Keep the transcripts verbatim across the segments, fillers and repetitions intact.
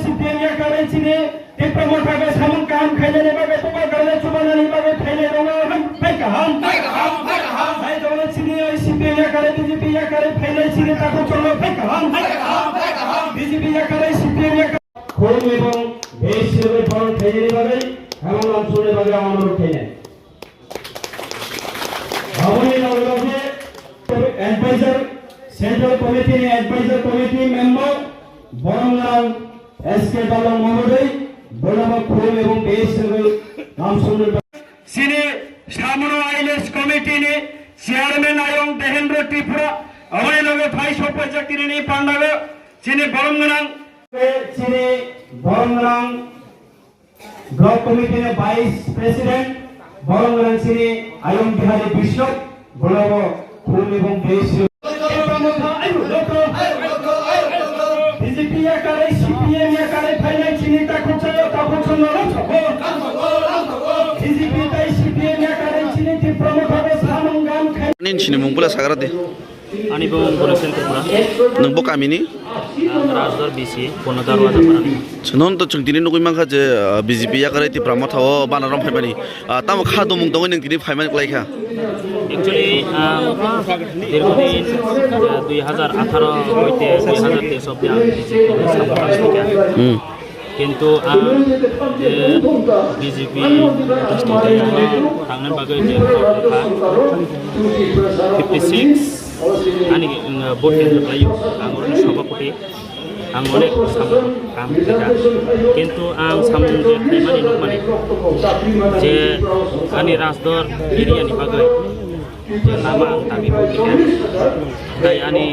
C P M yakarwi chini Tipra Motha khe samung kaham khainani bagwi, bubagrano chubanani bagwi phainai rokno hai kaham. Hai kaham, hai kaham. Hai dole chini oi C P M yakarwi B J P yakarwi phainai chini takhuk chwngno hai kaham. Hai kaham, hai kaham. B J P yakarwi C P M yakarwi. Khum ebong base hisabe boron khainani bagwi, hamang lamsongni bagwi ang onurodh khainai. Aboni loge loge advisor, Central Committee ni Advisor Committee member, borom gwnang S K Dalong Mahodoi, bonobo khum ebong base hisabe lamsongni bagwi. Chini Samono Islands Committee ni Chairman Ayong Dehendra Tripura, aboni loge phai sophaijak tini ni pandago chini borom gwnang, chini borom gwnang Block Committee ni Vice President, borom gwnang chini Ayong Bihari Bishnoi, bonobo khum ebong base B J P yakarwi, C P M yakarwi phainai chini takhuk chwngno, takhuk chwngno lang sokho. B J P tai C P M yakarwi chini Tipra Motha bo samung kaham khai. Nini sinimung bwla sagra di. Ani bo Bono Sen Tripura. Nwng bo kamini? Ang Rajdor B C, Bono Darwaja Parani. Chwng to chwng tini nugwi mankha je, ah, B J P yakarwi Tipra Motha o bana rom phaimani. Ah, tamo kha domung tongwi nwng tini phaimani kwlai kha? Actually, ang dirghodin, ah, dui hazar atharo hoite dui hazar teis obdi ang B J P ni samung tangwi kha. Hmm. Kintu ang je B J P tangnani bagwi je fifty six ani, uh, vote khe khlaio, ang oroni sabhapati, ang onek samung kaham khlaikha. Kintu ang samung je khlaimani nukmani je ani Rajdor area ni bagwi je lama ang dabi bo khaikha. Tai ani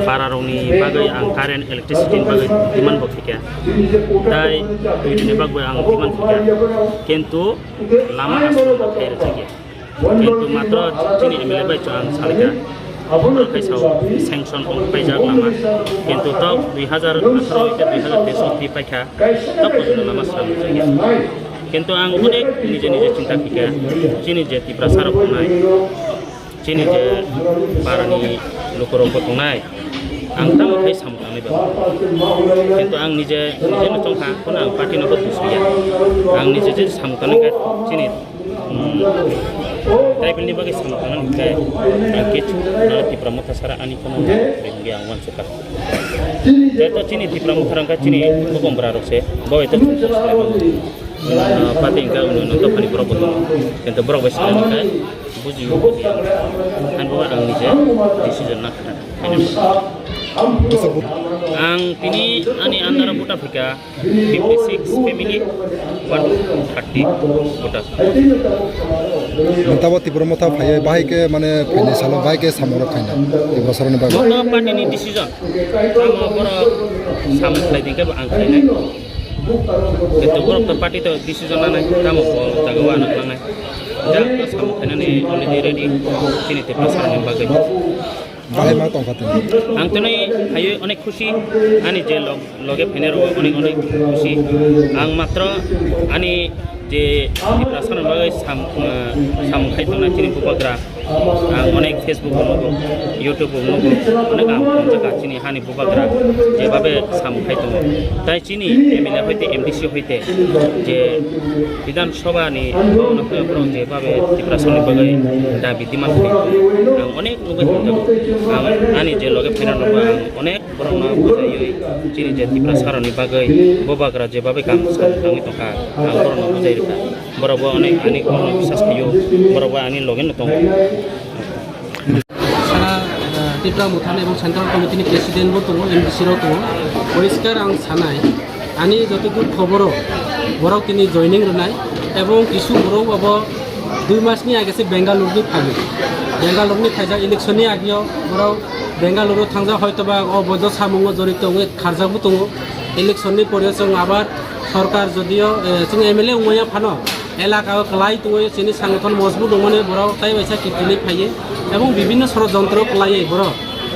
para rokni bagwi ang current, electricity ni bagwi demand bo khaikha. Tai twi ni bagwi ang demand khaikha. Kintu lama aswk khe rwjakya. Kintu matro chini M L A bai chwng ang salkha. Abo khe sao sanction ong paijak lama. Kintu tok dui hazar atharo hoite dui hazar teis obdi paikha. Tok pojjonto lama swnam rwjakya. Kintu ang onek nije nije chinta khaikha. Chini je Tiprasa rok tongnai. Chini je parani lukurokbo tongnai, ang tamo khai samung tangnai ba. Kintu ang nije, nije no chongkha, kono ang party no bo dusriya. Ang nije je samung tangnai khe chini, mm, tribal ni bagwi samung tangnai khe ang kechu na Tipra Motha sara ani kono na hwnwi ang uansukha. Jeto chini Tipra Motha rang kha chini bokong bwra rok se, bo eto chini, uh, party hwnkha unu unu dophani borok bo tongo. Kintu borok bai swlaiwi khe bujiyo bujiya. Ani bo ang nije decision na kha. Ang tini ani under o buta phika fifty six family, one thirty voter. Tabo Tipra Motha phaiwi bahai khe mane phainai salo bahai khe samung rok khaina Tiprasa rokni bagwi. Bo to party ni decision. Tamo borok samung khlai di khe bo ang khlainai. Kintu borok to party to decision nanai, tamo bo jaga o ano nangnai. Ja, samung khainani already ready, chini Tiprasa ni bagwi. Bahai ma tongkha tini. Ang tini phaiwi onek khusi, ani je log-, loge phainai rok onek onek khusi. Ang matro ani je Tiprasa ni bagwi sam-, ah, samung khai tongnai chini bubagra. Ang onek Facebook o nugo, YouTube o nugo, onek ang phunukjak chini hani bubagra jebabe samung khai tongo. Tai chini M L A hoite M D C hoite je Bidhan Sabha ni bhawan o phaiya borok jebabe Tiprasa ni bagwi dabi demand khai tongo. Ang onek nugwi hamjago. Ang ani je loge phainai rokbo ang onek borokno bujaiwi chini je Tiprasa rokni bagwi bubagra jebabe kaam samung tangwi tongkha, ang borokno bujai rwkha. Borok bo ani, ani, borokno bisas khaio, borok bo ani loge no tongo. Sara, ah, Tipra Mothani ebong Central Committee ni President bo tongo, M D C rok tongo. Poriskar ang sanai, ani joto duk khoboro borok tini joining rwnai ebong kisu borok abo dui mas ni age se Bengaluru ni phaio. Bengaluru ni phaijak election ni ageo borok Bengaluru thangjak, hoito ba o bodo samungo jorito wngwi kharjak bo tongo. Election ni pore chwng abar sorkar jodio, eh, chwng M L A wngmaya phano elaka o kwlai tongwi chini sangothon mojbut wngmani borok tai waisa kiphilwi phaiwi ebong bibinno sorojontro kwlaiwi borok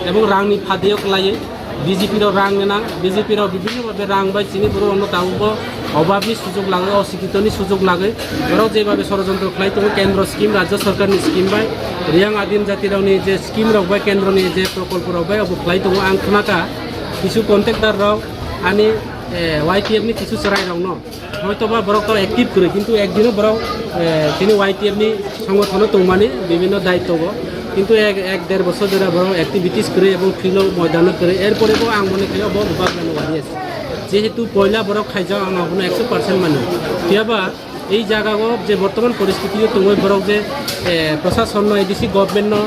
ebong rangni phadio kwlaiwi B J P rok rang nang, B J P rok bibinno bhabe rang bai chini borok rokno tabukbo obabni sujok lagwi, osikitoni sujok lagwi borok jebabe sorojontro khlai tongo, kendro scheme, rajya sorkarni scheme bai, Riyang Adim Jati rokni je scheme rok bai, kendroni je prokolpo rok bai obo khlai tongo. Ang khna kha kisu contractor rok Ani, eh, Y T F ni kisu chwrai rokno hoyto ba borok to active kwrwi, kintu ekdino borok, eh, chini Y T F ni songothono tongmani bibhinno daityogo, kintu ek, ek der bosor dhore borok activities kwrwi ebong field o moidano kwrwi, erpore bo ang mone khaio bo bubagrano wariya se. Jehetu poila borok khaijak, ang abono ekso percent mani. Phiyaba ei jagao je bortoman poristiti o tongwi borok je, eh, prasasonno, A D C government no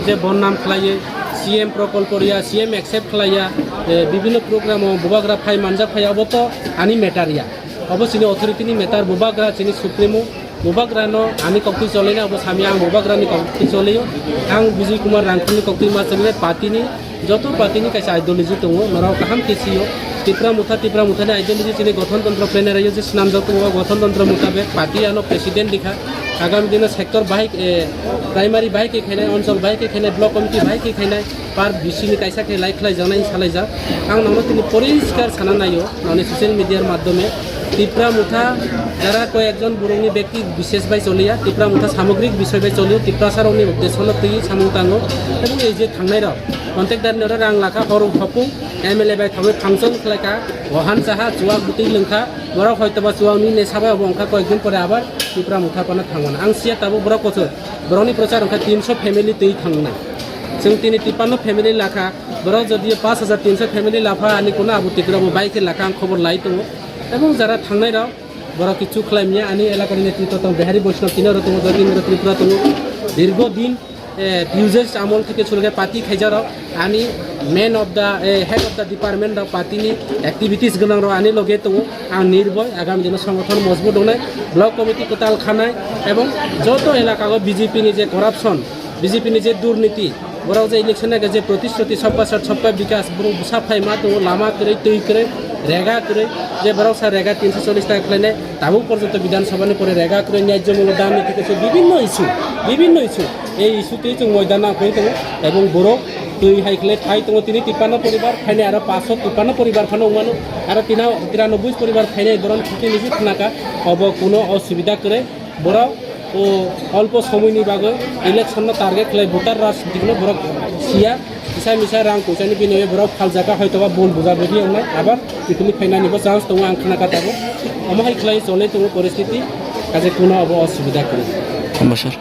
je bonnam khlaiwi, C M prokolpo riya, C M accept khlaiya, eh, bibhinno program o bubagra phai manjak phai, abo to ani matter ya. Abo chini authority ni matter, bubagra chini supremo, bubagra no ani koktwi cholina, abo samya ang bubagra ni koktwi cholio. Ang Bijay Kumar Rangkhol ni koktwi ma cholina, party ni joto party ni kaisa ideology tongo, norok kaham khe sio. Tipra Motha, Tipra Motha ni ideology chini gothon tontro plenary o je swnamjak tongo, o gothon tontro mutabek party ano president dikha. Agami dino sector bahai, eh, primary bahai khe khainai, onchol bahai khe khainai, block committee bahai khe khainai, par B C ni kaisa khe lai khlaijaknai salaijak. Ang nono tini poriskar sana naio, noni social media r madhyome. Tipra Motha jara koyekjon borokni bekti bishesh bai choliya, Tipra Motha samogrik bishoy bai cholio, Tiprasa rokni uddeshono twi samung tango, ebong ei je thangnai rok contact dari noro rang lakha, hor hopung M L A bai thangwi function khlaikha, wahan saha, chuwak bwtwi lwngkha, borok hoitoba chuwak ni nesa bai obo wngkha, koyekdin pore abar Tipra Motha phano thangmano. Ang siya tabuk borok kochok, borokni prochar wngkha tinso family twi thangnai. Chwng tini tipanno family lakha, borok jodi pash hajar tinso family lapha ani kuno abo tikra bo bai khe lakha, ang khobor lai tongo. Ebong jara thangnai rok, borok kichu khlai manya, ani elakani netritwo tong Behari Boishnab tini oro tongo, Jyotindra Tripura tongo, dirgo din, eh, P U J S amol theke suru khe party khaijarok, ani man of the, eh, head of the department rok, party ni activities gwnang rok ani loge tongo. Ang nirboy, agami dino songothono mojbut wngnai, block committee kwtal khanai, ebong joto elaka o B J P ni je corruption, B J P ni je durniti, borok je election nai je protishruti sabka sath sabka bikas, borok bwsa phai ma tongo, lama kwrwi, twi kwrwi, rega kwrwi, je borok sa rega tinso chollish taka khlainai, tabuk porjonto Bidhan Sabha ni pore rega kwrwi, nyajjo mulo dam niti kaisa bibhinno issue, bibhinno issue. Ei issue twi chwng moidan nang phai tongo, ebong borok twi hai khlai phai tongo, tini tipano poribar phainai, aro paso tipano poribar phano wngmano, aro tina tiranoboi poribar phainai, boron khiti nisi khnaka, obo kuno osubida kwrwi. Borok o olpo somoini bagwi election no target khlai, voter rajniti no borok siya, kisa misa rang poisa ni binoye borok phaljaka, hoitoba bol buja budi wngnai, abar kiphilwi phainani bo chance tongo, ang khna kha tabuk. Omo hai khlai cholwi tongo poristiti, kaje kuno obo osubida kwrwi. Hambai sir.